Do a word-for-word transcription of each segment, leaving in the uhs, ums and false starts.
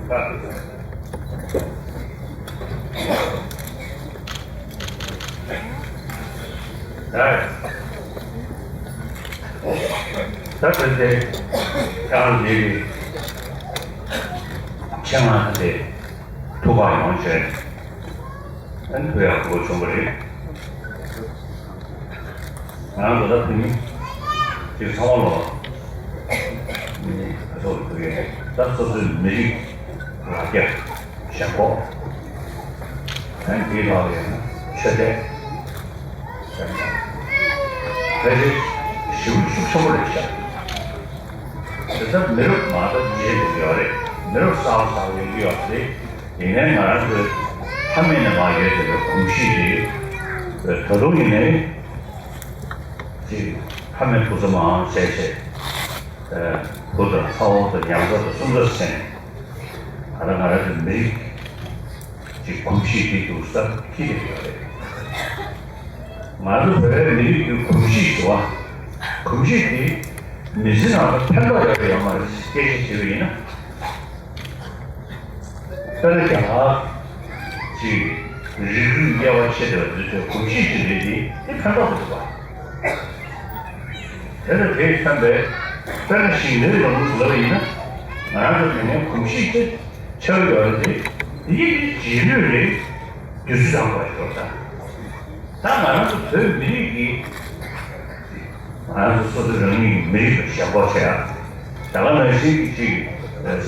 ད་ད་ད་དེ་ཀྱང་འདི་ཆེད་མངགས་དེ་ཐུགས་ཁག་ཡོང་བྱས། ཨ་ནི་ཐུགས་ཡག་པོ་བྱུང་བ་རེད། ང་རང་ཚོ་ད་དེ་ནི་ཅིག་ཚང་མ་ལོ་ནི་ད་ཚོགས་ཀྱི་ཐུགས་ཡག་ད་སོ་སོའི་མི་རིགས་ལ་རྒྱ་ཞེན་ཁོག་ཨ་ནི་དེའི་ལག་ལ་ཡང་ཆོས་དད། ཕལ་ཆེར་ཞེ་པོ་ཤུགས་ཆེན་པོ་རེད་ཤག་དེ་ལྟར་མི་རབས་མང་དག་ཡིན་ཡོད་ཀྱི་ཡོད་རེད། མི་རབས་གསར་པ་གསར་པ་ཡོང་གི་ཡོད་རེད། ཡིན་ནའི་ང་རང་ཚོའི་ཕ་མེས་ནས་མར་ཡོད་བསྡད་པའི་གོམས་གཤིས་དེ་ད་དུང་ཡིན་ནའི་ཅིག་ཕ་མེས་བུ་ཚ་མང་བྱས་བྱས་བུ་དང་ཚ་བོ་དང་ཉང་ཚ་དང་སུམ་ཚ་བྱས་ནས་ད་ལྟ་ང་རང་ཚོའི་མི་རིགས་ཀྱི་གོམས་གཤིས་དེ་འདུག་སེ་འཁྱེར་བསྡད་ཡོད་རེད། ང་ཚོ་བོད་པའི་མི་རིགས་ཀྱི་གོམས་གཤིས་ཞུ་བ། གོམས་གཤིས་དེ་མི་ཚེ་ནང་ལ་ཕན་ཐོགས་ཡོད་རེད་ཡོད་མ་རེད་སྐད་ཆ་དྲིས་པ་ཡིན་ན། དཔེར་ན་རྒྱ་གར་གྱི་རིགས་རུས་དབྱེ་བ་ཕྱེ་བསྡད་པ་དེ་ཚོའི་གོམས་གཤིས་ཅིག་རེད་དེ་དེ་ཕན་ཐོགས་མི་འདུག་པ། དེ་ལ་དེས་བསམ་པས་དཔེར་ན་ཞིང་ལས་ལམ་ལུགས་ལབ་པ་ཡིན་ན་ང་རང་ཚོ་དེ་ནས་གོམས་གཤིས་ཅིག་ཆགས་ཡོད་རེད་དེ་དེ་ཡིན་དེ་རྗེས་ལུས་རེད། དུས་ཚོད་ཙམ་པ་ཞོར་དང་། ད་ང་རང་ཚོ་བོད་མི་རིགས་ཀྱི་ང་རང་ཚོ་སོ་སོ་རང་ཉིད་ཀྱི་མི་རིགས་ལ་ཞེན་ཁོག་བྱེད་ཡ། ད་ག་ནང་བཞིན་གྱི་ཅིག་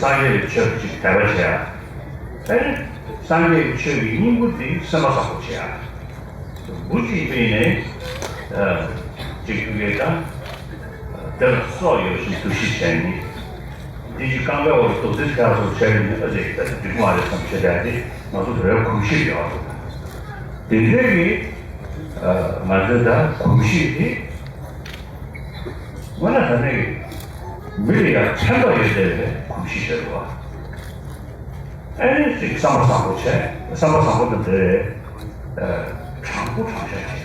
སངས་རྒྱས་ཀྱི་ཆོས་ལ་ཅིག་དད་པ་བྱེད་ཡ། ཨེ་སངས་རྒྱས་ཀྱི་ཆོས་ཀྱི་སྙིང་པོ་འདི་སེམས་པ་བཟང་པོ་བྱེད་ཡ། འབུ་གཅིག་པས་ནས་ཅིག་ཐུག་ཡས་དང་། དེ་ལ་སྲོག་ཡོད་བཞིན་འདུ་ཤེས་བྱས་ནས། འདི་ཅིག་རྐང་པའི་འོག་ཏུ་རྡོག་རྫིས་ཁ་སོགས་བྱས་ནས་ཨ་ཙི་ད་འགྲིག་མ་རེད་བསམ་བྱེད་ཡ་དེ་ང་ཚོ་བོད་གོམས་གཤིས་ཡོད་རེད། དེ་འདྲའི་གི་ང་ཚོའི་ད་གོམས་གཤིས་དེ་དངོས་གནས་དྲང་གནས་ཀྱི་མི་ལ་ཡང་ཕན་ཐོགས་ཡོད་བསྡད་པའི་གོམས་གཤིས་རེད་བ། ཨ་ནི་ཅིག་བསམ་པ་བཟང་པོ་བྱས་བསམ་པ་བཟང་པོ་དང་འབྲེལ་བའི་དྲང་པོ་དྲང་བཞག་བྱས་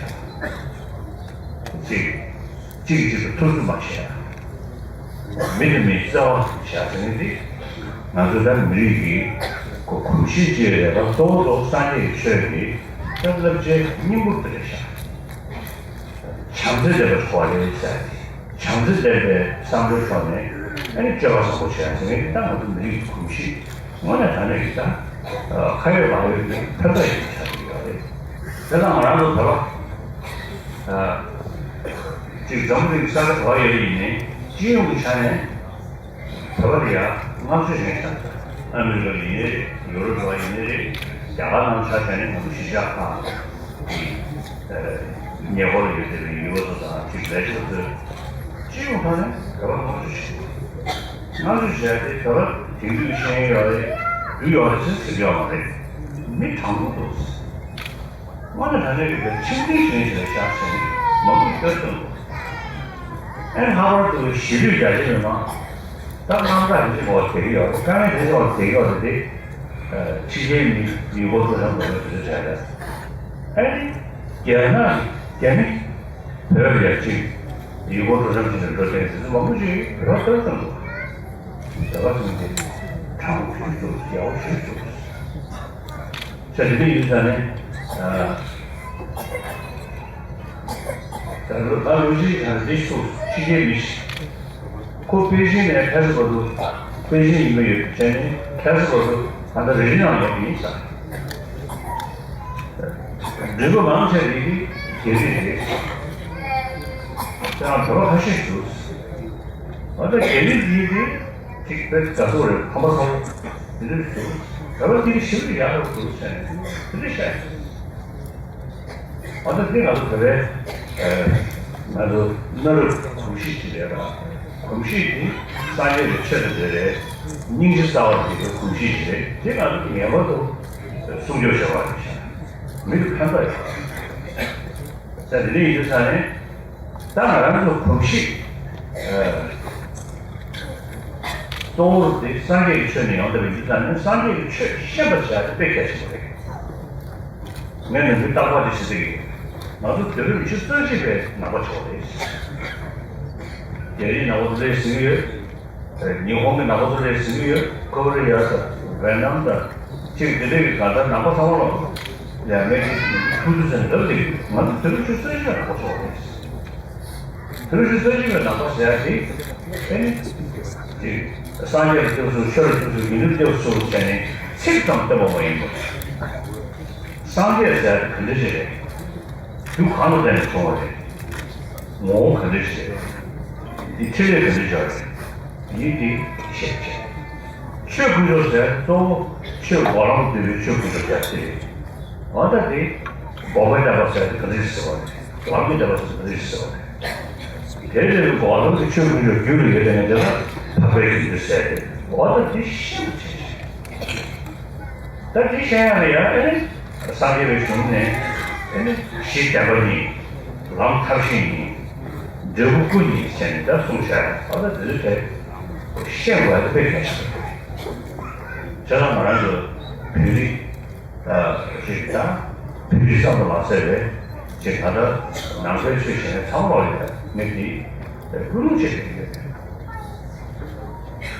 ཅིག་གཅིག་གཅིག་ཏུ་ཐུགས་རྩུབ་མ་བྱས། མི་དང་མི་བརྩེ་བ་བྱས་ཟེར་མཁན་འདི་ང་ཚོ་ད་མི་རིགས་ཀྱི་གོ་གོམས་གཤིས་ཅིག་རེད་པ། གཙོ་བོ་གཙོ་བོ་སངས་རྒྱས་ཀྱི་ཆོས་ཀྱི་ད་བསླབ་བྱའི་སྙིང་པོ་དེ་རེད་ཤག་བྱམས་བརྩེ་ལྡན་པ་འཚོ་བ་རེད་ཟེར་ཏེ། བྱམས་བརྩེ་ལྡན་པའི་བསམ་བློའི་ཐོག་ནས་ཨ་ནི་སྤྱོད་པ་བཟང་པོ་བྱས་ཟེར་མཁན་འདི་ད་ང་ཚོ་མི་རིགས་ཀྱི་གོམས་གཤིས་དངོས་གནས་དྲང་གནས་ཀྱི་ད་ཁ་ཡོད་ལག་ཡོད་ཀྱི་ཕན་ཐོགས་ཡོད་ཆགས་ཀྱི་ཡོད་རེད། དེ་ལ་ང་རང་ཚོ་བོད་པ་ཅིག་འཛམ་བུ་གླིང་གི་ས་ཆ་ག་པར་ཡོད་ཡིན་ནའི་སྤྱི་ཡོངས་ཀྱི་ཆ་ནས་བོད་པ་དེ་ཡང་བསྔགས་བརྗོད་ཡོད་ཤག་ཨ་མི་རི་ཀ་ཡིན་ནའི་རེད། ཡུ་རོབ་ཡིན་ནའི་རེད། རྒྱ་གར་ནང་ཆ་བཞག་ནས་ང་ཚོ་གཞིས་ཆགས་ཁག་གི་ཉེ་འཁོར་ཡོད་བསྡད་པའི་ཡུལ་ཚོ་དང་ཅིག་ལས་བྱེད་པ་ཚོས་སྤྱི་ཡོངས་ཐོག་ནས་བོད་པ་བསྔགས་བརྗོད་བྱེད་དགོས། བསྔགས་བརྗོད་བྱས་ཏེ་བོད་པ་དེང་དུས་ཤེས་ཡོན་ཡོད་རེད། རྒྱུ་ཡོད་རེད་ཟེར་ཟེར་གྱི་ཡོད་མ་རེད། མི་དྲང་པོ་འདུག་དངོས་གནས་དྲང་གནས་ཀྱི་བོད་ཁྲིམས་མཐུན་གཞན་ཞིག་ལ་བཞག་ཟིན་མང་པོ་བསྟོད་བསྟོད་འདུག་ཨེ་ལྷག་པར་དུ་གཞིས་ལུས་རྒྱ་ཆེ་མི་མང་ད་དངངས་སྐྲག་རིམ་གྱིས་འོག་དེ་གི་ཡོད་རེད། དཀའ་ངལ་དེ་འོག་དེ་གི་ཡོད་རེད་དེ། ཕྱི་རྒྱལ་མི་ཡུལ་སྐོར་སྤྲོ་འཆམ་འགྲོ་བའི་དུས་ཚོད་བྱས་རེད། ཨེ་རྒྱ་ནག་རྒྱ་མི་བོད་ལ་ཡ་གཅིག་ཡུལ་སྐོར་སྤྲོ་འཆམ་བྱས་ནས་འགྲོ་བསྡད་དུས་ཚོད་མང་པོ་ཅིག་རོ་ཏོག་ཙམ་འདུག་བོད་པ་ཚོ་འདི་དྲང་པོ་ཞིག་འདུག་རྒྱལ་པོ་ཞིག་འདུག་ས་དེ་འདྲ་ཡིན་ཙང་ནས། ད་ལོ་ད་ལོ་གཅིག་དང་འདི་ཚོ་ཕྱི་རྒྱལ་མི་ཞིག་ཁོ་པེ་ཅིན་ནས་ཕེ་སི་བོ་དུ་པེ་ཅིན་ཡིན་པ་ཡོད་བྱས་ནས་ཕེ་སི་བོ་དུ་ད་ལྟ་རེ་རེ་ནང་ཡོང་གི་ཡིན་ས། འདྲི་གོ་མང་ཆེ་རེད་དེ་རྒྱལ་རིགས་རེད། དེ་ཡང་བོད་པ་ཁ་ཤས་འདུག་ཨ་ད་རྒྱལ་རིགས་ཡིན་དེ། ཅིག་དཔེ་དགའ་ཚོར་རེད། ཕམ་པ་ཚོར་དེ་འདྲ་ཞུ། བོད་པ་དེ་ཞི་བདེ་ཡག་རུ་འགྲོ་བྱས་ནས་དེ་འདྲ་བཤད། ཨ་ད་དེ་ང་ཚོ་བོད་པའི་ང་ཚོ་གནའ་རབས་གོམས་གཤིས་ཅིག་རེད་པ། གོམས་གཤིས་དེ་སངས་རྒྱས་ཀྱི་ཆོས་དང་འབྲེལ་བའི་སྙིང་རྗེ་རྩ་བ་ནས་ཡོད་པའི་གོམས་གཤིས་ཅིག་རེད། དེ་ང་ཚོ་ངེས་པར་དུ་སྲུང་སྐྱོབ་བྱེད་པ་རེད་ཤག་མི་ལ་ཕན་ཐོགས་ཡོད་པ་རེད། ས་དེ་འདྲ་ཡིན་དུས་ས་ནས། ད་ང་རང་ཚོ་གོམས་གཤིས་གཙོ་བོ་དེ་སངས་རྒྱས་ཀྱི་ཆོས་ནས་ཡོང་བསྡད་པ་ཡིན་ཙང་ནས་སངས་རྒྱས་ཀྱི་ཆོས་ཤེས་པར་བྱ་དེ་དཔེ་གལ་ཆེན་པོ་རེད། ངས་ནམ་རྒྱུན་རྟག་པར་དེ་བཤད་ཀྱི་ཡོད། ང་ཚོ་བོད་པའི་མི་ཆོས་རྩ་ཆེ་བའི་ནང་པ་ཆོག་རེད། རྒྱ་རིགས་ནང་པ་ཚོ་ལས་ཟིན་གྱི་ཡོད། ཉི་ཧོང་གི་ནང་པ་ཚོ་ལས་ཟིན་གྱི་ཡོད། ཁོ་རེ་ཡ་ས་ ཝེ་ནམ་དང་གཅིག་དེ་འདྲའི་གི་གང་ལྟར་ནང་པ་ཚང་མ་ལ་ཡ་ངས་ཀྱི་ཐུགས་རྗེ་ཆེ་ལབ་དེ་ང་ཚོ་དེ་རུ་ཆུ་ཚོད་ཅིག་ལ་གོ་ཆོག་རེད། དེ་རུ་ཆུ་ཚོད་ཅིག་ལ་ནང་པ་ཟེར་ཡ་དེ་ཨེ་ནི་ཅིག་སངས་རྒྱས་ལ་སྐྱབས་སུ་ཆོས་ལ་སྐྱབས་སུ་དགེ་འདུན་སྐྱབས་སུ་བྱས་ནས་ཚིག་ཙམ་བསྟན་པ་མ་ཡིན་པ། སངས་རྒྱས་ཟེར་ཡ་དེ་ག་འདྲ་ཞིག་རེད། རྒྱུ་གང་ལ་བརྟེན་ནས་བྱུང་བ་རེད། ངོ་བོ་ག་འདྲ་ཞིག་རེད། འདི་འཕྲིན་ལས་ག་འདྲ་ཞིག་རེད། ཡིན་འདི་ཤེས་བྱས། ཆོས་ཀུན་སྦྱོར་ཟེར་གཙོ་བོ་ཆོས་འགོག་ལམ་བསྡུས་པའི་ཆོས་ཀུན་སྦྱོར་རྒྱག་དེ་རེད། འོ་ད་འདི་འགོག་པའི་བསྟན་པ་ཟེར་དེ་ག་འདྲ་ཞིག་ཟེར་བ་རེད། ལམ་གྱི་བསྟན་པ་ཟེར་དེ་ག་འདྲ་ཞིག་ཟེར་བ་རེད། དེ་ལས་འགོག་ལམ་གྱི་ཆོས་ཀུན་སྦྱོར་རྒྱུད་ལ་ཡོད་དེ་ནས་དེ་ལ་འཕགས་པའི་རྒྱུད་འདི་ཟེར་ཏེ་འོ་ད་འདི་ཤེས་བྱས། ད་དེ་བཤད་ཡང་ཡང་ཨེ་ནི་སངས་རྒྱས་པའི་གཞུང་ནས་ཨེ་ནི་གཞི་བདེན་པ་གཉིས། ལམ་ཐབས་ཤེས་གཉིས། འབྲས་བུ་སྐུ་གཉིས་བྱས་ནས་ད་གསུངས་བཞག་ཨ་ད་དེ་ཚོ་དེ་ཤེས་དགོས་ཡ་དེ་དཔེ་གལ་ཆེན་པོ་རེད། བྱས་ཙང་ང་རང་ཚོ་བོད་རིགས་ཅིག་དང་བོད་རིགས་ཙམ་དུ་མ་ཟད་པའི་ཅིག་ད་ལྟ་ནང་པའི་ཆོས་བྱེད་མཁན་ཚང་མ་ལ་ཡང་ངས་འདི་སྐུལ་སློང་བྱེད་ཀྱི་ཡོད།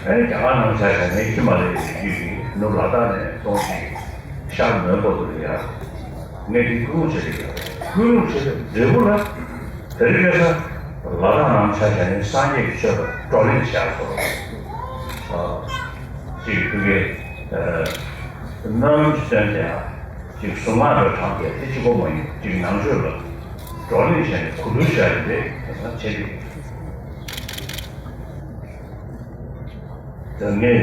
ཨ་ནི་རྒྱ་གར་ནང་ཆ་བཞག་ནས་ཧི་མ་ལ་ཡའི་རི་རྒྱུད་ཀྱི་ནུབ་ལ་དྭགས་ནས་སོང་ཞིང་ཤར་མོན་གྷོ་དུ་ཡར་ངས་འདི་སྐུལ་སློང་བྱེད་ཀྱི་ཡོད། སྐུལ་སློང་བྱེད་པའི་འབྲས་བུ་ལ་དེ་རིང་ཁ་སང་ལ་དྭགས་ནང་ཆ་བཞག་ནས་སངས་རྒྱས་ཀྱི་ཆོས་ལ་བགྲོ་གླེང་བྱས་སོ། ཅིག་ཕ་གིའི་སྨོན་ལམ་གྱི་སྟོན་ཏེ་ཅིག་གཟུངས་སྔགས་འདྲ་བགྲངས་ཏེ་དེ་གཅིག་པོ་མ་ཡིན་ཅིག་ནང་ཆོས་ལ་བགྲོ་གླེང་བྱས་ནས་གོ་བསྡུར་བྱས་ཏེ་དེ་ཚོ་བྱེད་ཀྱི་ཡོད། ད་ངས་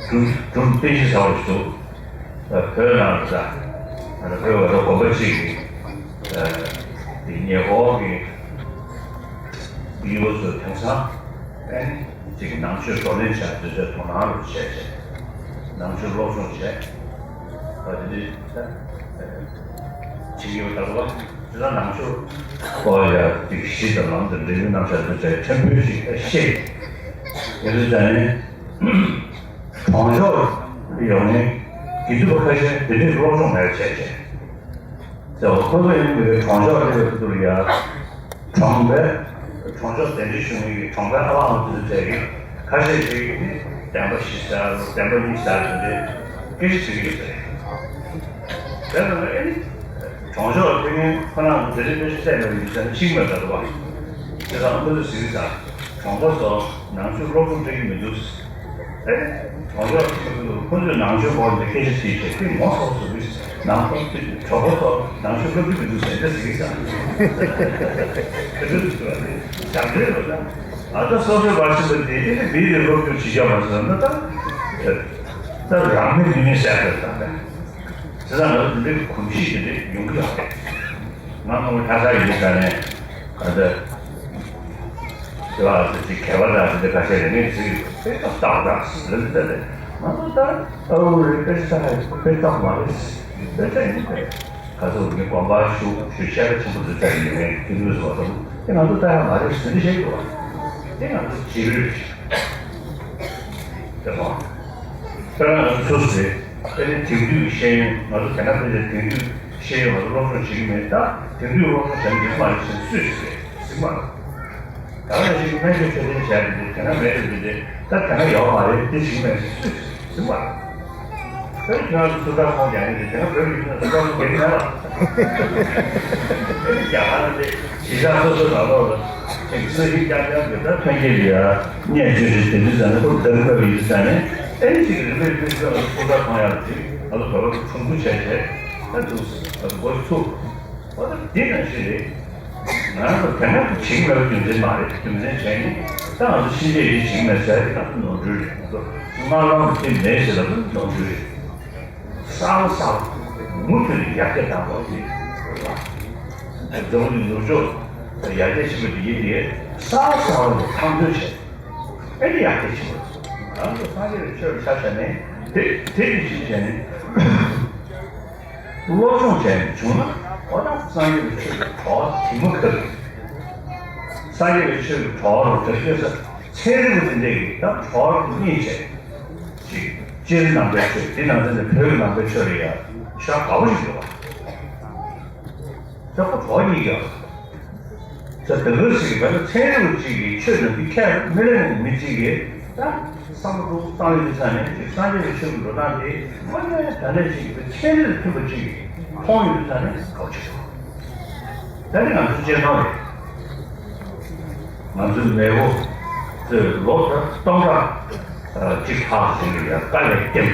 སྒྲུང་སྒྲུང་དཔེ་ཆ་ཚ་བོ་ཞིག་འདུག་བོད་ནང་ལ་ད་བོད་བར་དུ་དགོན་པ་གཅིག་གི་དེ་ཉེ་འཁོར་གྱི་དབྱེ་བ་ཚོ་དེང་སང་ཨེ་ཅིག་ནང་ཆོས་བགྲོ་གླེང་བྱ་དུས་ཚོད་དོ་སྣང་རུ་བྱས་བྱས་ནང་ཆོས་སློབ་སྦྱོང་བྱས་ད་དེ་འདྲ་ད་བྱེད་ཀྱི་ཡོད་ད་གོ་བ། དེ་ལ་ནང་ཆོས་ཁོ་ཡ་ཅིག་གཞི་དང་ལམ་དང་འབྲས་བུའི་རྣམ་གཞག་དུ་བྱས་ཕྲན་བུ་ཞིག་ཤེས་ཡོད་དུས་ཙང་ནས་གྲོང་ཆོག་ཡོང་ནས་དགེ་འདུན་པ་ཁ་ཤས་དེ་འདྲའི་སློབ་སྦྱོང་མེད་བྱས་བྱས་ཟེར་བ་ཁོ་ཚོ་ཡང་མི་རེ་གྲོང་ཆོག་དེ་བས་ཁུ་ཐུར་ཡ་གྲོང་པའི་གྲོང་ཆོག་དེ་འདྲའི་བྱུང་ཡོད་ཀྱི་གྲོང་པའི་ཨ་ཕ་ཨ་མ་དེ་ཚོ་བྱས་ཀྱི་ཁ་ཤས་ཤིག་ནི་བདེན་པ་བཞི་ཟེར་བདེན་པ་གཉིས་ཟེར་དེ་འདྲའི་སྐད་ཆ་བྱེད་ཀྱི་ཡོད་ཟེར། དེ་ལ་ཨེ་ནི། གྲོང་ཆོག་ལ་ཕེབས་མཁན་ཁོ་རང་ཚོ་དེ་རིང་དཔེ་ཆ་བལྟས་པ་ཡིན་ཙང་ཤིང་མེད་པ་འདུག་བ། དེ་དང་ཨ་མ་ཚོ་ཟེར་གྱི་ཙང་གྲོང་པ་ཚོ་ནང་ཆོས་སློབ་སྦྱོང་སྤྲད་ཀྱི་མི་འདུག་ཨེ། གྲོང་ཆོག་ལ་ཕེབས་མཁན་ཁོ་ཚོས་ནང་ཆོས་སྐོར་ནས་སྐད་ཆ་དྲིས་བྱས་དེ་ངོ་ཚ་བཟོ་གི་ནང་ཁོང་ཚོས་གྲོང་པ་ཚོ་ནང་ཆོས་སློབ་ཀྱི་མི་འདུག་ཟེར་འདྲ་ཟེར་གྱི་ཙང་། དེ་འདྲ་འདུག་བ། ཞབས་འདྲེན་ལ་ད་ཨ་ད་སོ་སོའི་བར་ཕྱིན་པ་དེ་དེ་ནི་མི་རེ་སློབ་སྦྱོང་བྱེད་ཀྱི་མ་ཟེར་ན་ད་ད་རང་མི་མི་མི་ཟེར་དགོས་ད་ད། བྱས་ཙང་ང་ཚོ་འདི་འདྲའི་གོམས་གཤིས་འདི་འདྲ་ཡོང་གི་ཡོད་རེད། ང་ངོ་མ་ལྷ་སར་ཡོད་ཙང་ནས་ག་ཚོད་དེ་བ་ཚོ་ཅིག་གད་པ་དང་དེ་འདྲ་ཁ་ཤས་རེ་ངས་ཟིག་དཔེ་ཏག་ཏག་ཏག་ཟེར་ལབ་ཙང་ནས་ང་ཚོ་ད་ཨ་འུ་རེད་དཔེ་ཆ་ཧ་དཔེ་ཏག་མ་རེད་དཔེ་ཆ་ཡིན་པས་ག་ཚོད་ངས་དགོན་པར་ཞུགས་ཞུ་བཤད་པ་ཆེན་པོ་འདི་ཚར་ཡོད་ངས་དེ་འདྲ་ཟེར་བ་དང་དེ་ང་ཚོ་ད་ཡང་མ་རེད་ཟེར་འདི་བཤད་དགོས་པ་དེ་ང་ཚོ་རྗེས་ལུས་རེད། དེ་མ། དཔེར་ན་ང་ཚོ་སུ་ཟེར། དཔེར་ན་དེང་དུས་ཀྱི་ཤེས་ཡོན་ང་ཚོ་དེ་ན་དཔེ་ཆ་དེང་དུས་ཤེས་ཡོན་ང་ཚོ་སློབ་སྦྱོང་བྱེད་ཀྱི་མེད་ད། དེང་དུས་སློབ་སྦྱོང་བྱ་འགྲིག་མ་རེད་ཟེར་སུས་ཟེར་ཟིན་མ་རེད། ད་ང་ཞིག་སྨན་བཅོས་འཕྲོད་བསྟེན་བྱས་ཏེ་དེ་ན་མེད་དུ་འདི་དེ་ད་དེ་ན་ཡོད་མ་རེད་དེ་བྱེད་ཀྱི་མེད་ཟེར་སུས་ཟེར་ཟིན་མ་རེད། དཔེར་ན་ཁྱོད་རང་ཚོ་སུ་འདྲ་ཁོང་རྒྱག་ཡིན་དེ་དེ་ན་བོད་ཀྱི་ཁྱོད་རང་ཚོ་སུ་འདྲ་ཁོང་རྒྱག་ཡིན་ན་ལ། དཔེར་ན་རྒྱ་གར་ལ་དེ། གཞིས་ཆགས་སོ་སོའི་ནང་ལོགས་ལ་ཅིག་ས་ཞིང་རྐྱང་རྐྱང་གི་ད་ཐོན་སྐྱེད་ལ་ཡ་བརྙས་བཅོས་ཤིག་དེ་འདྲ་ཟེར་ན་ཁོ་བདག་པོ་ཡིན་ཟེར་ནས་ཨེ་ནི་ཅིག་རིམ་པས་རིམ་པས་ཁོ་ཚོ་ཐུགས་ཁྲལ་གཏོང་ཡག་ཅིག་ང་ཚོ་བོད་པ་ཚོ་ཁྲུང་ཁྲུང་བྱས་བྱས་ད་འདུག་ཟེར་ང་ཚོ་མགོ་ཚུགས་འོ་ད་འདི་ནང་བཞིན་རེད། ང་ཚོ་དེ་སྔ་བྱེད་ཀྱི་མེད་པ་རྒྱུ་མཚན་མ་རེད། རྒྱུ་མཚན་བྱས་ནི་ད་ང་ཚོ་ཕྱིན་ཆད་ཡིད་བྱེད་ཀྱི་མེད་ཟེར་ཡ་དེ་ང་ཚོ་ནོར་འཁྲུལ་རེད། ང་ཚོ་སྔ་ལམ་དེ་མེད་ཟེར་ལ་ནོར་འཁྲུལ་རེད། གསར་པ་གསར་པ་མུ་མཐུད་ནས་ཡར་རྒྱས་བཏང་དགོས་ཀྱི་རེད། འཛམ་བུ་གླིང་ནུབ་ཕྱོགས་ཡར་རྒྱས་ཕྱིན་པ་དེ་ཡིན་ཏེ་གསར་པ་གསར་པ་ལ་མཐའ་འཁྱོལ་བྱས་ཨེ་ནི་ཡར་རྒྱས་ཕྱིན་པ་རེད། ང་ཚོ་སངས་རྒྱས་པའི་ཆོས་ལ་ཆ་བཞག་ནས་དེ་དེ་ནི་ཅི་བྱས་ནས་སློབ་སྦྱོང་བྱས་ནས་བྱུང་ན་འོ་ད་སངས་རྒྱས་པའི་ཆོས་ཀྱི་གྲོགས་དེ་མ་ཁ་རེད། སངས་རྒྱས་པའི་ཆོས་ཀྱི་གྲོགས་ལ་དེ་སྐྱོ་ས་ཚན་རིག་པ་དེ་འདྲས་ཀྱིས་ད་གྲོགས་ལ་གཉིས་བྱས། གཅིག་སྤྱིར་ནང་པའི་ཆོས་དེ་ནང་ཚན་དེ་བོད་ཀྱི་ནང་པའི་ཆོས་རེད་ཡ། ཤ་དགའ་བོ་ཞིག་འདུག་བ། ད་ཁོ་གྲོགས་གཉིས་ཀྱང་། ད་དེ་ག་ཟིག་བས་ན་ཚན་རིག་པ་གཅིག་གིས་ཆོས་ནང་གི་ཁས་མི་ལེན་མི་གཅིག་གིས་ ད་བསམ་བློ་བཏང་ཡོད་དུས་ཙང་ནས་ཅིག་སངས་རྒྱས་པའི་ཆོས་ཀྱི་འགྲོ་སྟངས་དེ་དངོས་གནས་དྲང་གནས་ཅིག་གི་ཚན་རིག་མཐུན་པ་ཅིག་མཐོང་ཡོད་དུས་ཙང་ནས་དགའ་པོ་ཆེ་བ། ད་ནི་ང་ཚོའི་སྤྱིར་བཏང་རེད། ང་ཚོའི་མེས་པོ་ཚོས་ལོ་ད་སྟོང་ཕྲག་གཅིག་ལྷག་ཟིན་པའི་ཡ་དཀའ་ལས་བརྒྱབ།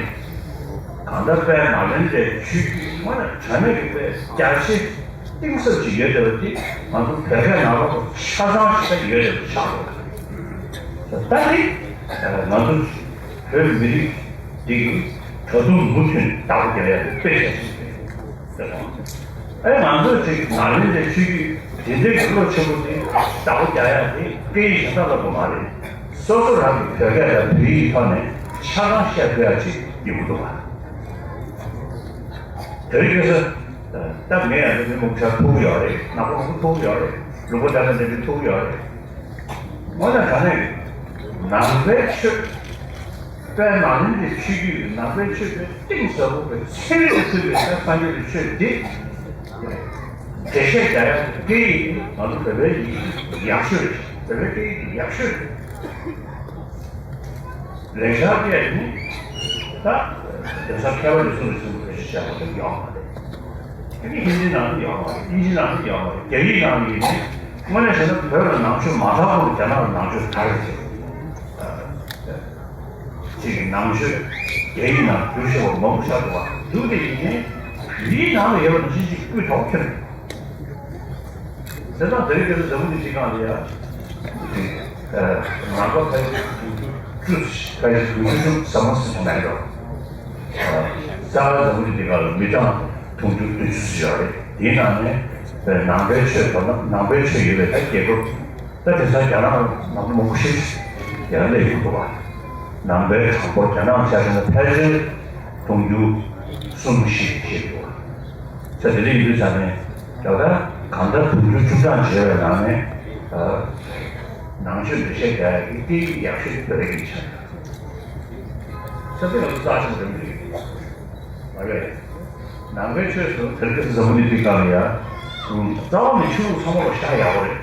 གང་ལྟར་དཔལ་ནཱ་ལེནྡྲའི་ཆོས་བརྒྱུད་དངོས་གནས་དྲང་གནས་ཀྱི་དཔེ་རྒྱ་ཆེ་གཏིང་ཟབ་ཅིག་ཡོད་བསྡད་པ་འདི་ང་ཚོ་བོད་སྐད་ནང་ལོགས་ཆ་ཚང་ཞིག་ད་ཡོད་བསྡད་པ་ཆགས་འགྲོ་གི་རེད། ད་ནི་ང་ཚོ་བོད་མི་རིགས་འདི་གིས་ད་དུང་མུ་མཐུད་བདག་པོ་རྒྱག་ཡག་གི་དཔེ་ཆ་ཞིག་རེད། ཨེ་ང་ཚོས་ཅིག་ནཱ་ལེནྡྲའི་ཆོས་བརྒྱུད་དེ་འདྲའི་བློ་ཆེན་པོ་དེ་བདག་པོ་རྒྱག་ཡག་དེ་སྐད་ཡིག་གཞན་དག་ལ་གོ་མ་རེད། སོ་སོ་རང་གི་བོད་སྐད་དང་བོད་ཡིག་ཐོག་ནས་ཆ་ཚང་བཤད་དགོས་ཡག་ཅིག་ཡོང་གི་འདུག་ག་དེ་རིང་ཁ་སང་ད་ངས་ཡང་མི་མང་ཆེ་ཐུག་གི་ཡོད་རེད། ནག་པོ་མང་པོ་ཐུག་གི་ཡོད་རེད། ལུང་པ་འདྲ་མིན་འདྲ་མིན་ཐུག་གི་ཡོད་རེད། དངོས་གནས་དྲང་གནས་ཀྱི་ནང་པའི་ཆོས། དཔལ་ནཱ་ལེནྡྲའི་ཆོས་བརྒྱུད་ཀྱི་ནང་པའི་ཆོས་དེ་གཏིང་ཟབ་པོ་པའི་ཚན་རིག་ལ་མཐུན་པའི་ད་སངས་རྒྱས་པའི་ཆོས་འདི་འགྲེལ་བཤད་རྒྱག་ཡག་གི་སྐད་ཡིག་ནི་ང་ཚོ་བོད་པའི་ཡིག་ཡག་ཤོས་རེད། བོད་པའི་སྐད་ཡིག་འདི་ཡག་ཤོས་རེད། ལེགས་སྦྱར་སྐད་ནི་ད་གདན་ས་མཁས་པ་ལས་གསུངས་ནས་གསུངས་པའི་བོད་ཆོས་བྱ་བ་དེ་ཡོད་མ་རེད། དེ་ནི་ཧིན་དི་ནང་ལ་ཡོད་མ་རེད། དབྱིན་ཇི་ནང་ལ་ཡོད་མ་རེད། རྒྱ་ཡིག་ནང་ལ་ཡོད་ནི་དངོས་གནས་བྱས་ན་བོད་ལ་ནང་ཆོས་མ་དར་གོང་ལ་རྒྱ་ནག་ལ་ནང་ཆོས་དར་རེད་ཟེར། ཅིག་ནང་ཆོས་རྒྱ་ཡིག་ནང་བསྒྱུར་བཞག་པ་མང་པོ་ཤར་འདུག་བ། འདུག་དེ་ཡིན་ནའི་བོད་ཡིག་ནང་ལ་ཡོད་པ་ནང་བཞིན་ཅིག་སྤུས་དག་པོ་ཁྱོན་མེད། དེ་དང་དེ་རིང་ཁ་སང་འཛམ་བུ་གླིང་སྤྱི་ཁང་ལ་ཡ། ནང་པ་ཕལ་ཆེར་དུང་ཕྱུར་བཅུ། ཕལ་ཆེར་དུང་ཕྱུར་བཅུ་ཟ་མ་ཟིན་པ་མེད་འགྲོ། རྩ་བའི་འཛམ་བུ་གླིང་འདི་ག་ལ་མི་གྲངས་དུང་ཕྱུར་བདུན་ཅུ་ཙམ་ཡོད་རེད། དེའི་ནང་ནས་ནང་པའི་ཆོས་དོ་ན་ནང་པའི་ཆོས་ཡོད་པའི་ད་རྒྱལ་ཁབ། ད་དེང་སང་རྒྱ་ནག་ནང་པ་མང་པོ་ཞིག་རྒྱ་ནག་ལ་ཡོད་འདུག་བ། ནང་པའི་གྲངས་འབོར་རྒྱ་ནག་ཆ་བཞག་ན་ཕལ་ཆེར་དུང་ཕྱུར་གསུམ་བཞི་བྱེད་འདུག་བ། ས་དེ་འདྲ་ཡིན་དུས་ཙང་ནས་ད་ལྟ་གང་ལྟར་དུང་ཕྱུར་བཅུ་གྲངས་བྱས་པའི་ནང་ནས་ནང་ཆོས་འགྲེལ་བཤད་རྒྱག་ཡག་གི་སྐད་ཡིག་ཡག་ཤོས་དེ་བོད་སྐད་ཡིག་ཆགས་ཡོད། ས་དེ་ང་ཚོ་རྩ་ཆེན་པོ་རེད་མི་འདུག་གས། མ་རེད། ནང་པའི་ཆོས་སུ་དེར་ཀི་སི་འཛམ་བུ་གླིང་འདི་སྒང་ལ་ཡ། རྩ་བ་ནས་ཆོས་ལུགས་ཚང་མ་ལ་བཞག་ཡག་པོ་རེད།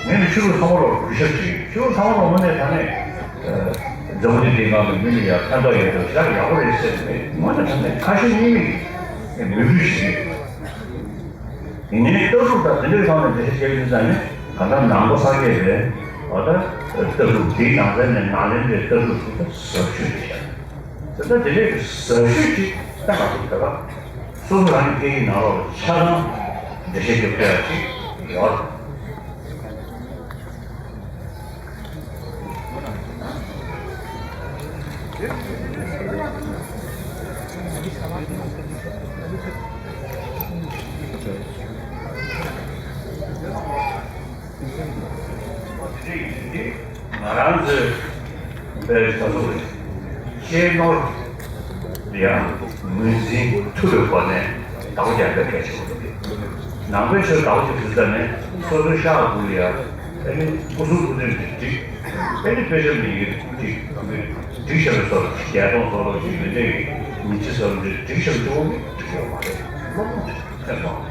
ངས་ནི་ཆོས་ལུགས་ཚང་མ་ལ་གུས་ཞབས་བྱེད་ཀྱི་ཡོད། ཆོས་ལུགས་ཚང་མ་ལ་དངོས་གནས་དྲང་གནས་འཛམ་བུ་གླིང་འདི་སྒང་གི་མི་ལ་ཡ་ཕན་ཐོགས་ཡོད་པ་བཞག་ཡག་པོ་རེད་ཟེར་ནས་དངོས་གནས་དྲང་གནས་ཁ་ཞེ་གཉིས་མེད་ཀྱི་མོས་གུས་བྱེད་ཀྱི་ཡོད། དེ་ནས་ལྟ་གྲུབ་དང་དེ་འདྲའི་ཐོག་ནས་འགྲེལ་བཤད་བྱེད་དུས་ཙང་ནས་གང་ལྟར་ནང་པ་སངས་རྒྱས་པའི་འོ་ད་ལྟ་གྲུབ་དེའི་ནང་ཚན་ནས་ནཱ་ལེནྡྲའི་ལྟ་གྲུབ་དེ་ད་ཟབ་ཤོས་རེད་ཤག་ད་ལྟ་དེ་འདྲའི་ཟབ་ཤོས་ཅིག་ད་ང་ཚོ་བོད་པ་སོ་སོ་རང་གི་སྐད་ཡིག་ནང་ལོགས་ལ་ཆ་ཚང་འགྲེལ་བཤད་རྒྱབ་ཐུབ་ཡག་ཅིག་ཡོད། ང་རང་ཚོའི་བོད་ས་ཚུགས་རེད། གཅེས་ནོར་ཡང་ངོས་འཛིན་ཐུབ་པའི་སྒོ་ནས་བདག་པོ་རྒྱག་རྒྱུ་གལ་ཆེན་པོ་འདུག་ནང་པའི་ཆོས་བདག་པོ་ཅིག་བཟོས་ཙང་ནས་སོ་སོའི་ཤག་ལ་བསྐུར་ཡ། ཨ་ནི་སྐུ་གསུང་ཐུགས་རྟེན་ཅིག་བསྒྲིགས། ཨ་ནི་དཔེ་ཆ་མི་ཡིན་ཅིག་བསྒྲིགས་བཞག་པའི་བཟོ་འདྲ་བརྒྱད་སྟོང་བཟོ་འདྲ་ཅིག་མི་འདྲ་བའི་མི་ཚེ་བཟོ་འདྲ་བསྒྲིགས་བཞག་པའི་གཙོ་བོ་ནི་འགྲིག་ཡོད་མ་རེད། སློབ་སྦྱོང་ཅིག་ཐེབས་སོང་།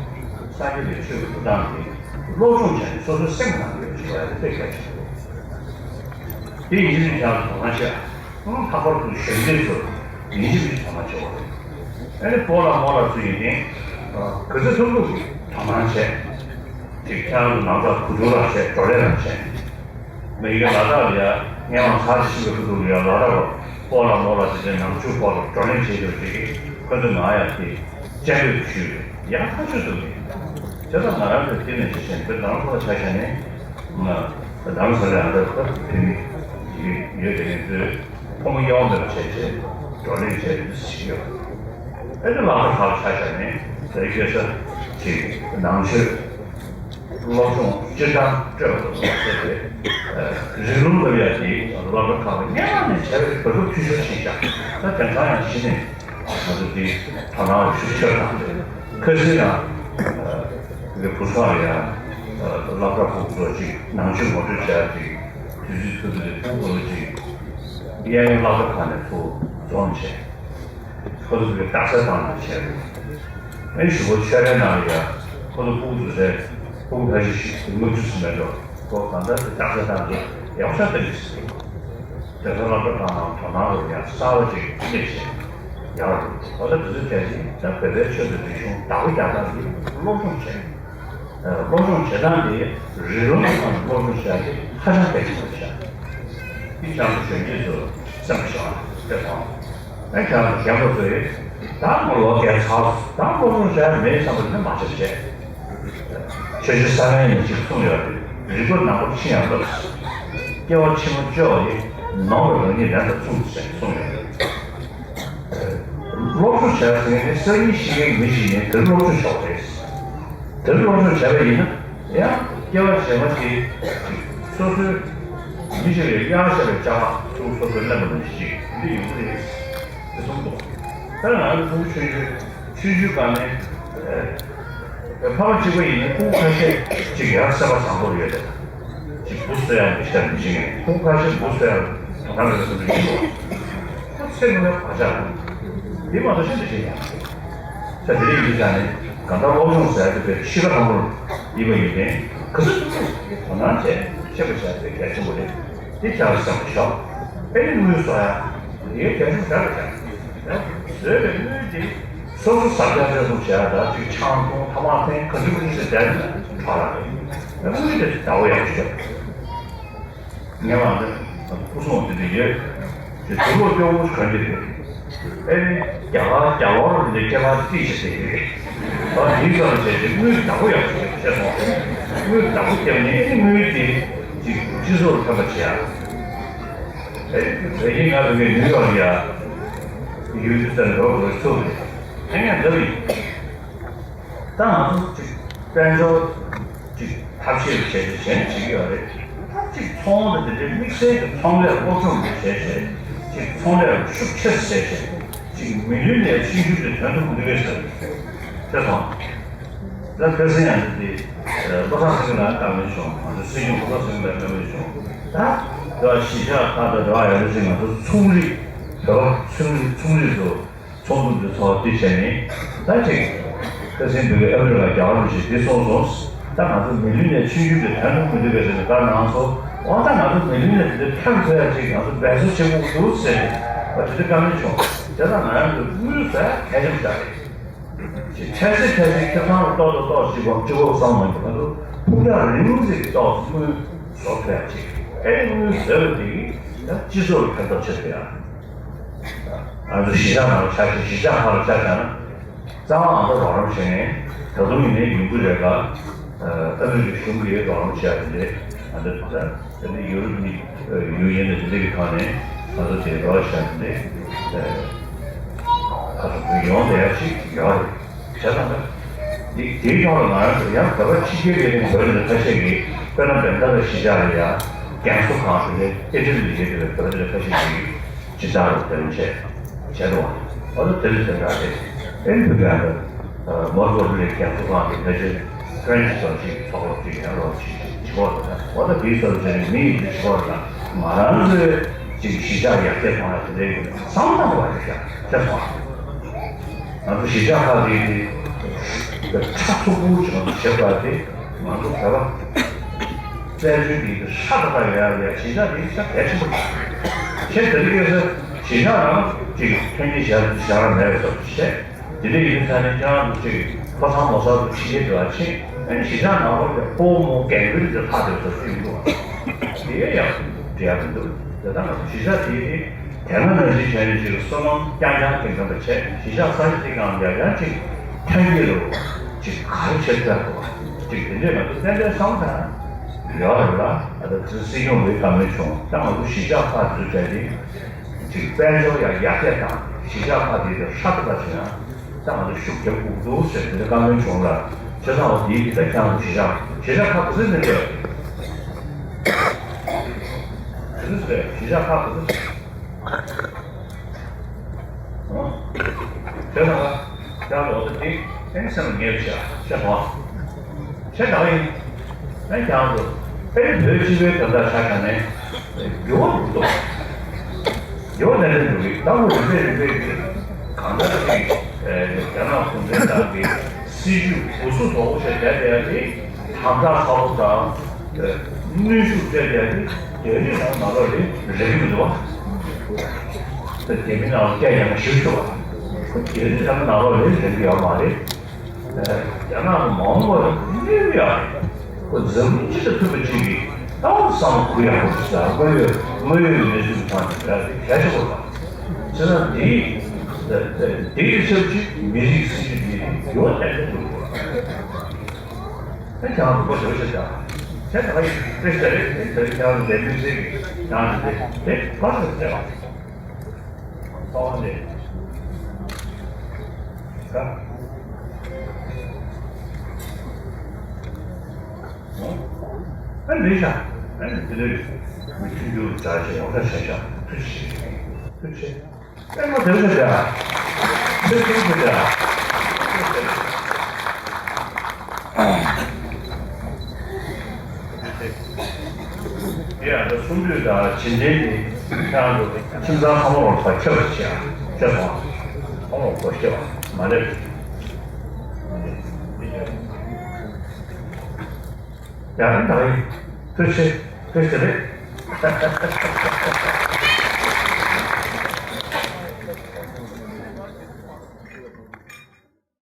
སངས་རྒྱས་པའི་ཆོས་ཀྱི་འགྲོ་སྟངས་དེ། སློབ་སྦྱོང་བྱས་ནས་སོ་སོའི་སེམས་ནང་ཡོད་ཅིག་བ་ཡ་དེ་དཔེ་གལ་ཆེན་པོ་རེད། དེ་ཡིན་གཅིག་མིན་གཅིག་ལ་དོ་སྣང་བྱས། ཨང་། ལྷག་པར་དུ་གཞོན་སྐྱེས་ཚོར་ཡིན་གཅིག་མིན་གཅིག་དོ་སྣང་བྱེད་དགོས་རེད། ཨ་ནི་སྤོ་ལགས་རྨོ་ལགས་ཚོ་ཡིན་ཏེ། ག་ཚོད་ཐུབ་ཐུབ་ཀྱིས་དོ་སྣང་བྱས། ཅིག་ཁྱེད་རང་ཚོ་ནང་ཚགས་གོ་བསྡུར་རང་བྱས། བགྲོ་གླེང་རང་བྱས། མི་ཡི་གེ་ལ་དྭགས་ལ་ཡ་སྔས་མ་ཚར་གཅིག་གི་ཁ་ཐུག་ལ་ཡ་ལ་དྭགས་པ་སྤོ་ལགས་རྨོ་ལགས་ཚོ་དེ་ནང་ཆོས་སྐོར་ལ་བགྲོ་གླེང་བྱེད་ཀྱི་ཡོད་ཅིག་གིས་ཁོ་ཚོ་ང་ཡ་དེ་དཔྱད་འབད་ཞུས་ཡོད། ཡག་ཐག་ཆོད་འདུག་གས། བྱས་ཙང་ང་རང་ཚོས་དེ་ནས་ཅི་བྱས་ནས་བོད་ནང་ལ་ཆ་བཞག་ནས། ང་རྡ་རམ་ས་ལའི་ཨ་མདོ་ཁ་ཐུག་ཕེབས་མི་ཡོད་དེ་ངས་ཚོས་ཕོ་མོ་དབྱེ་བ་མེད་པ་བྱས་བྱས་བགྲོ་གླེང་བྱས་ཏེ་ཞིག་ཡོད། ཨེ་ནི་སློབ་གྲྭ་ཁག་ཆ་བཞག་ནས་དེ་སྐད་ཆ་ཅིག་ནང་ཆོས་སློབ་སྦྱོང་སྤྱིར་བཏང་སྤྲོད་པ་དང་བཅས་ཏེ། རིང་ལུགས་ལབ་ཡ་དེ་སློབ་གྲྭ་ཁག་ལ་སྔོན་མ་ནས་བྱས་པའི་གོ་སྐབས་འཐུས་ཤོར་ཕྱིན་ཤག་ད་དེང་སང་ཡང་གཞི་ནས། ང་ཚོ་འདི་དོ་སྣང་ཤུགས་ཆེར་བཏང་སྟེ། ཁ་སང་ཡང་། ངའི་བུ་ཚ་ལ་ཡང་། སློབ་གྲྭ་ཕྲུ་གུ་ཚོ་ཅིག་ནང་ཆོས་ངོ་སྤྲོད་བྱ་ཡ་ཅིག་དུས་ཚོད་ཐུབ་པའི་ཕྲུ་གུ་ཚོ་ཅིག་གཡས་གཡོན་སློབ་གྲྭ་ཁག་ནས་ཚུར་འཛོམས་བྱས། ཁོ་ཚོ་ཚོ་གི་རྟགས་གསལ་བཏང་ནས་བྱས་རེད། ཨེ་ཞུ་བོ་ཆོས་རའི་ནང་ལ་ཡང་ཁོ་ཚོ་ཕྲུ་གུ་ཚོ་རེད། ཕྲུ་གུ་ཕལ་ཆེར་ཞིག་ལྔ་བཅུ་ཙམ་མེད་འགྲོ། ཁོ་གང་ལྟར་དེ་རྟགས་གསལ་བཏང་ནས་ཡག་ཤོས་བཏང་གི་ཟེར། དེ་ཚོ་སློབ་གྲྭ་ཁག་ནང་དོ་སྣང་རུ་ཡང་གསར་བ་ཅིག་སླེབས་བྱས་ཡག་རུ་འདུག་འོ་ད་དེ་ཚོ་གལ་ཆེ་ད་བོད་པའི་ཆོས་དང་རིག་གཞུང་བདག་པོ་རྒྱག་སྟངས་འདི་སློབ་སྦྱོང་བྱས། སློབ་སྦྱོང་བྱེད་སྟངས་འདི་རིགས་ལམ་གྱི་ཐོག་ནས་སློབ་སྦྱོང་བྱེད་ཡག་དེ་ཧ་ཅང་གལ་ཆེན་པོ་ཆགས། འདི་ཁྱེད་རང་ཚོ་གཞོན་སྐྱེས་ཚོ་སེམས་ལ་ཤོང་ཨ་དེ་དང་། ཨ་ཁྱེད་རང་ཚོ་རྒན་པ་ཚོ་ཡིས་ད་ང་ལོ་བརྒྱད་ཚར་སོང་ད་སློབ་སྦྱོང་བྱེད་ཡག་མེད་བསམ་པ་ནི་མ་བྱེད་བྱས། ཆོས་རྗེ་ས་ལན་ནས་ཅིག་གསུངས་ཡོད་རེད། རིག་པ་ནག་པོ་ཕྱིན་ཡང་སློབས། སྐྱེ་བ་ཕྱི་མ་བཅོ་ཡི་ནོར་བ་རང་ཉིད་ལན་དང་མཚུངས་ཟེར་གསུངས་ཡོད་རེད། སློབ་སྦྱོང་བྱས་ཟིན་ནས་སང་ཉིན་ཤི་མཁན་མི་ཞིག་ནས་དེར་སློབ་སྦྱོང་བྱ་བ་རེད། དེར་སློབ་སྦྱོང་བྱས་པ་ཡིན་ན་ཡང་སྐྱེ་བ་རྗེས་མ་དེ་སོ་སོའི་མི་ཞིག་ལ་གཡང་ཤ་བའི་ལྕགས་ལ་སོ་སོ་སོ་ལེན་པ་ནང་བཞིན་འདི་ཡོང་གི་རེད། དེ་གསུངས་འདུག་ད་ང་ཚོ་ཕྲུ་གུ་ཆུང་ཆུང་ཆུང་ཆུང་སྒང་ནས་ཕ་མ་གཅིག་པ་ཡིན་ན་ཕྲུ་གུ་ཁ་ཤས་ཅིག་ཡང་སེམས་པ་བཟང་པོ་ཡོད་རེད། ཅིག་འབུ་གསོད་ཡག་མི་ཤེས་མི་ཤེས་མཁན་ཕྲུ་གུ་ཁ་ཤས་འབུ་གསོད་ཡག་དོ་སྣང་མེད་པ་སེམས་པ་ཡིན་པ། ཁོ་ཚེ་སྔོན་མའི་བག་ཆགས་རེད། དེ་མ་གཏོགས་ཤིན་ཏུ་ཤེས་ཡག་ས་དེ་རིང་འདི་ཆ་ནས་གང་ལྟར་སློབ་སྦྱོང་ཟེར་ཡག་དེ་བས་ཤི་ཁ་ལྷང་པོར་ཡིན་པ་ཡིན་ནའི་ག་ཚོད་ཐུབ་ཐུབ་དོ་སྣང་བྱས་ཤེས་པ་བྱས་དེ་གལ་ཆེན་པོ་རེད། དེ་ཆགས་སེམས་པ་ཤོག་ཨེ་ནི་དངུལ་གསོག་ཡག་དེའི་གལ་ཆེན་པོ་ཞེ་དྲག་ཆགས། བཟོས་པའི་དངུལ་དེ་སོ་སོ་ཟ་རྒྱག་བཟོ་བྱས་ཡག་ད་ཅིག་ཆང་འཐུང་ཐ་མག་འཐེན་ག་ཚོད་ག་ཚོད་བྱས་བསྡད་ན་ཕར་རག་རེད། དངུལ་དེ་བདག་པོ་ཡག་པོ་ཤོག་ངས་མ་འདི་སྐུ་སྲུང་འདི་འདྲ་ཡོད། དེ་དུག་ལོག་སྐྱོ་བོ་ག་འདི་རེད། ཨེ་ནི་རྒྱ་གར་རྒྱ་གར་འདི་འདྲ་ཁྱད་པར་ཏིས་ཤིག་དེ་རེད། ད་འདིའི་ཙམ་བྱས་ཏེ་དངུལ་བདག་པོ་ཡག་ཤོས་ཤེས་སོང་། དངུལ་བདག་པོ་བརྒྱབ་ནས་ཨེ་ནི་དངུལ་དེ་ཅིག་སྤྱི་ཚོགས་ལ་ཕན་པ་བྱེད་ཡག་ཨེ་ནི་བོད་ཀྱི་ང་ཚོ་གི་ནིའུ་ཡོག་ལ་ཡ་ཡུལ་དུ་ཙམ་འགྲོ་དགོས་ཚུགས་རེད། ཨེ་ནི་འདི་རེད། ད་ང་ཚོ་ཅིག་དཔལ་འབྱོར་ཅིག་ཐབས་ཤེས་བྱས་ཏེ་གཞན་བྱེད་ཀྱི་ཡོད་རེད། ད་ཅིག་ཚོང་དང་དེ་འདྲའི་དམིགས་བསལ་གྱི་ཚོང་ལས་སློབ་སྦྱོང་དེ་བྱས་བྱས་ཅིག་ཚོང་ལས་ཤུགས་ཆེ་བྱས་བྱས་ཅིག་མི་ལུས་ནས་ཆུང་ཆུང་དེ་དོན་དུ་མི་འདུག་གས་ཟེར། དེ་སོང་། ད་ཁ་སང་ཡང་འདི་བློ་བཟང་སེང་གེ་ལགས་བཀའ་མོལ་བྱུང་། ང་ཚོ་སྲིད་སྐྱོང་བློ་བཟང་སེང་གེ་ལགས་བཀའ་མོལ་བྱུང་། ད་འདི་བ་གཞིས་ཆགས་ཁག་དང་འབྲེལ་བ་ཡོད་རེད་ཅིག་ང་ཚོ་ཚོང་རིགས་བོད་པ་ཚོང་རིགས་ཚོང་རིགས་ཚོ། ཚོགས་འདུ་འདི་ཚོགས་འདི་བྱས་ནས་ད་ཅིག་ཁ་སང་འདི་གའི་ཨ་མི་རི་ཀ་རྒྱ་གར་མི་ཞིག་འདི་སོང་སོང་། ད་ང་ཚོ་མི་ལུས་ནས་ཆུང་ཆུང་གི་དོན་དུ་མི་འདུག་པའི་ཟེར་ནས་བཀའ་གནང་སོང་། འོ་ད་ང་ཚོ་མི་ལུས་ནས་འདི་འདྲ་ཐག་ཆོད་ཡ་ཅིག་ང་ཚོ་འབད་རྩོལ་བྱེད་དགོས་ཀྱི་འདུག་ཟེར་ནས་བ་དེ་འདྲ་བཀའ་མོལ་བྱུང་། དེ་ལ་ང་རང་ཚོ་དངུལ་ཟ་ཡ་གལ་ཆེན་པོ་ཞིག་རེད། ཅིག་འཕྲལ་སེལ་འཕྲལ་སེལ་ཁེ་བཟང་ལ་ཏོག་ཏོག་ཏོག་ཅིག་གོམ་ཅིག་གོ་བསམ་མ་འདུག་ང་ཚོ་ཕུགས་རྒྱང་རིང་ཟིག་ཏོག་དངུལ་བཟོ་ཐུབ་ཡ་ཅིག་ཨེ་དངུལ་བཟོས་པ་དེ་གིས་ཡང་སྤྱི་ཚོགས་ལ་ཕན་ཐོགས་ཆེ་ཐུབ་ཡ། ང་ཚོ་གཞིས་ཆགས་ནང་ལ་ཆ་བཞག་གཞིས་ཆགས་ཁག་ལ་ཆ་བཞག་ན། རྩ་བ་ང་ཚོ་རོགས་རམ་བྱེད་མཁན་ད་དུང་ཡིན་ནའི་ཡོང་གི་རེད་ག་ཨ་མི་རི་ཀའི་གཞུང་གིས་རོགས་རམ་བྱེད་ཡ་དེ་འདྲས་ང་ཚོ་ད་ལྟ་ད་ནི་ཡུ་རོབ་ནི་ཡུ་ཨེན་དང་དེ་འདྲས་ཀྱི་ཐོག་ནས་ང་ཚོ་དེ་རོགས་བྱེད་ཡ་དེ་འདྲས་ཁ་ཐུག་ཡོང་བསྡད་ཡ་ཞིག་ཡོད་རེད། བྱས་ཙང་ད་འདི་དེའི་ཐོག་ལ་ང་རང་ཚོ་ཡང་བོད་པ་ཕྱི་རྒྱལ་ལས་ཁུངས་བོད་མི་ཁ་ཤས་ཀྱིས་དཔེར་ན་བྷན་རྡ་ར་གཞིས་ཆགས་ལ་ཡ་རྒན་གསོ་ཁང་དེ་འདྲས་ཨི་ཊ་ལི་ལ་ཡོད་པའི་བོད་མི་ཁ་ཤས་ཀྱིས། སྦྱིན་བདག་རུ་དེ་རིང་བྱས། བྱས་འདུག་བ། འོ་ན་དེ་རིང་དེ་འདྲ་རེད། ཨེ་ནི་བུ་ག་ཡང་མོ་ཚོ་རེ་རྒྱ་མཚོ་སྒང་གི་ཕལ་ཆེར་ཕྲེན་ཆི་ཚོ་ཅིག་ཚོགས་སློབ་ཅིག་ཡང་རོགས་ཅིག་བྱེད་དགོས་རེད། འོ་ན་དེའི་ཚོར་བྱས་ནས་མི་ཡི་འདི་བྱེད་དགོས་རེད། ང་རང་ཚོའི་ཅིག་གཞིས་ཆགས་ཡར་རྒྱས་གཏོང་ཡག་དེ་འདྲའི་བསམ་བློ་བཏང་དགོས་རེད་ཤག་ཤེས་སོང་ང་། ང་ཚོ་གཞིས་ཆགས་ཁག་དེ་དེ་ཁྲག་འཐུང་ཁུལ་བྱེད་པ་བྱེད་པ་དེ་ང་ཚོ་བོད་པ། བཙན་བྱོལ་གྱི་ཧྲ་ཏག་ཏག་ཡོད་ཡ་ཡ་གཞིས་ཆགས་དེ་ཤ་གལ་ཆེན་པོ་རེད། ཁྱེད་དེ་རིང་ཁ་སང་གཞིས་ཆགས་ནང་ཅིག་ཐོན་སྐྱེད་བཞག་བཞག་ར་མེད་པའི་སྐབས་སུ་བཤད། དེ་འདྲ་ཡིན་ཙང་ནི་ཁྱེད་རང་ཚོ་ཅིག་ཕོ་བྲང་མོ་གསར་དུ་ཕྱི་རྒྱལ་འགྲོ་བ་ཕྱིན་ཨ་ནི་གཞིས་ཆགས་ནང་ལོགས་ཀྱི་ཕོ་བོ་མོ་རྒན་རྒོན་དེ་ལྷག་དེ་ཚོ་ཅིག་འདུག་བ། དེ་ཡང་ཡག་འགྲིག་ཡག་མི་འདུག་དེ་ལྟར་ང་ཚོ་གཞིས་ཆགས་དེ་ནི། དེ་སྔ་ནང་བཞིན་བྱས་ནས་ཅིག་བསོད་ནམས་རྐྱང་རྐྱང་དེ་འདྲ་བྱས་གཞིས་ཆགས་ས་ཆ་དེ་གང་ལ་ཡང་ཅིག་ཐོན་སྐྱེད་རུ་ཅིག་ག་རེ་བྱེད་ཐུབ་པ་ཅིག་དེ་འདྲས་ང་ཚོ་ཏན་ཏན་བསམ་ཐལ་ཡོད་རེད་ལ། ཨ་ད་དེ་སྲིད་སྐྱོང་ལོས་བཀའ་མོལ་བྱུང་། ད་ང་ཚོ་གཞིས་ཆགས་ཁག་དེ་ཚོ་བྱས་ཏེ་ཅིག་དཔལ་འབྱོར་ཡང་ཡར་རྒྱས་དང་གཞིས་ཆགས་ཁག་དེ་ཚོ་ཧྲ་ཏག་ཏག་བྱུང་ཡང་ད་ང་ཚོ་ཤུགས་རྒྱབ་དགོས་འདུག་ཟེར་དེ་འདྲ་བཀའ་མོལ་བྱུང་ལ། བྱས་ཙང་འོ་དེའི་དེ་ད་ཁྱེད་རང་ཚོ་གཞིས་ཆགས་གཞིས་ཆགས་ཁག་དེ་ཚོ་ནས་རེད། དེ་ཚོ་རེད་གཞིས་ཆགས་ཁག་དེ་ཚོ། དེ་ལ་ཡང་ལོ་ཏོག་དེ་ཨེ་སེམས་ལ་ངེས་པ་བྱ་བྱ་དང་བྱ་དང་ཡིན། ཨེ་ཀྱང་ལོ་ཨེ་བོད་སྤྱི་པའི་དོན་དག་ཆ་བཞག་ནས་འགྱུར་བ་འགྲོ་འདུག་འགྱུར་བ་ནན་ཏན་འགྲོ་གི་ལྟ་བུ་རིམ་པས་རིམ་པས་ཀྱི་གང་ལྟར་ཅིག་རྒྱ་ནག་གུང་ཁྲན་ཏང་གི་སྲིད་ཇུས་འུ་ཚུགས་དོག་པོ་བྱས་བསྡད་བསྡད་ཡ་དེ་དམ་དྲག་ཚ་པོ་དང་གནོན་ཤུགས་སྤྲད་བསྡད་ཡ་དེ་རྒྱ་རིགས་ནང་མ་ལོག་རེད་རེད་གི་མི་འདུག་བ། དེ་མིན་ནང་སྐད་ཡང་ཞིག་ཤོག་ཁོ་རྒྱལ་རིགས་ཚང་མ་ནང་ལོགས་ལས་རིགས་ཡོད་མ་རེད། རྒྱ་ནག་གི་མ་འོངས་པར་གནས་ཡག་ཁོ་འཛམ་གླིང་སྤྱི་དང་མཐུན་པ་ཅིག་གིས་ཏང་བསམ་བློ་གུ་ཡག་པོ་ཞིག་དང་དངོས་ཡོད་དངོས་ཡོད་མི་སུ་དང་གལ་ཆེ་བོ་དང་། བྱས་ན་འདི་འདི་ཡི་ཚབ་ཅིག་མི་རིགས་སྲིད་ཇུས་འདི་ཡོད་ལས་འགྲོ་དགོས། ཨེ་ཀྱང་རུ་པ་འདོད་ཤེས་ཀྱང་། དེ་ད་ཡིན་དེ་ཤ་རེད་དེ་དེ་ཀྱང་རུ་པའི་མི་ཚེ་གི་ཀྱང་རེད་དེ་དེ་ཕར་ཚུར་བལྟས་པ་རེད། ཚོགས་ནས་ཀ་ཨ་ནི་ཤ་ཨ་ནི་དེ་ནས་མི་མཐུན་འགྱུར་བྱ་ཞེས་ཡོངས་གྲགས་བྱས་ཤ་ཐུགས་རྗེ་ཆེ་ཐུགས་རྗེ་ཆེ། ཨེ་མ་དེ་ཚོ་དེ་ཨ། ཚེ་ཚུལ་དེ་དེ་ཨ། ཡ་ད་གསུང་དུས་ད་བྱིན་ལྡན་དེ་ཁྱེད་རང་ཚོ་ཁྱིམ་ཚང་ཚང་མ་རོགས་ཕར་ཁྱབ་པ་བྱེད་ཨ། ཁྱབ་སོང་ཨ། ཚང་མ་རོགས་ཁྱབ་ཨ་མ་ལེབ། ཡ་ད་ཡིན་ཐུགས་རྗེ་ཆེ་ཐུགས་རྗེ་ཆེ་རེད།